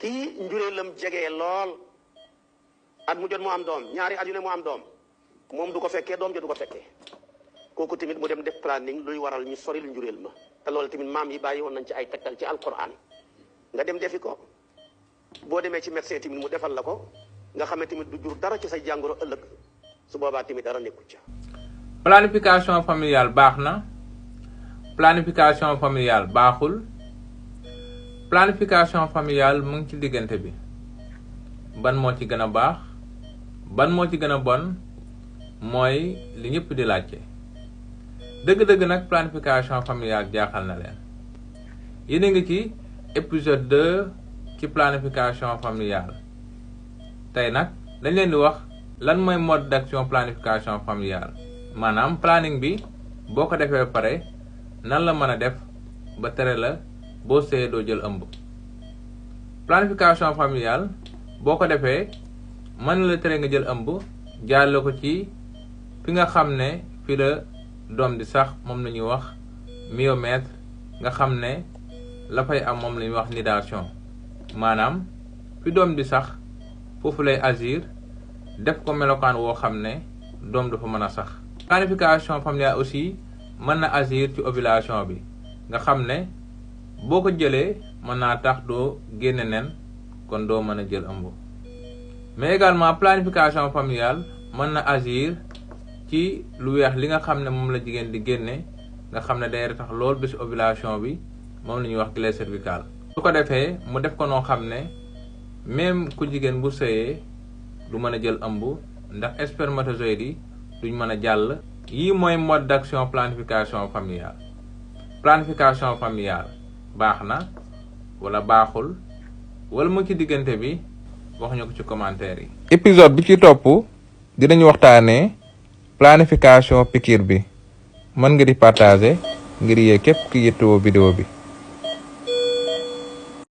kii njureelam jege lool at mu jot mu am doom ñaari at yu ne mu am doom moom du ko fekkee doom ja du ko fekkee kooku tamit mu dem def planning luy waral ñu sori lu njureel ma te loolu tamit maam yi bàyyi woon nañ ci ay tegtal ci alquran nga dem defi ko boo demee ci médecin tamit mu defal la ko nga xam ne tamit du jur dara ci say jàngoro ëllëg su boobaa tamit dara nekku ca. planification familiale baax na planification familiale baaxul planification familiale mu ngi ci diggante bi ban moo ci gën a baax ban moo ci gën a bon mooy li ñëpp di laajte dëgg-dëgg nag planification familiale jaaxal na leen yéen a ngi ci épisode 2 ci planification familiale tey nag dañ leen di wax lan mooy mode d'action planification familiale maanaam planning bi boo ko defee ba pare nan la mën a def ba tere la boo sëyee doo jël ëmb planification familiale boo ko defee mën la tere nga jël ëmb jaarale ko ci fi nga xam ne fi la doom di sax moom la ñuy wax myomètre nga xam ne la fay am moom la ñuy wax nidation maanaam fi doom di sax foofu lay agir def ko melokaan woo xam ne doom du fa mën a sax. planification familiale aussi mën na agir ci ovulation bi nga xam ne boo ko jëlee mën naa tax doo génne nen kon doo mën a jël ëmb mais également planification familiale mën na agir ci lu weex li nga xam ne moom la jigéen di génne nga xam ne day tax lool bési ovulation bi moom la ñuy wax glande cervicale su ko defee mu def ko noo xam ne même ku jigéen bu sëyee du mën a jël ëmb ndax spermatozoïdes yi duñ mën a jàll. yii mooy mode d'action planification familiale baax na wala baaxul wala mu ci diggante bi wax ñu ko ci commentaire yi. épisode bi ci topp dinañu waxtaanee planification piqûre bi mën nga di partager ngir yee képp ki yittewoo vidéo bi.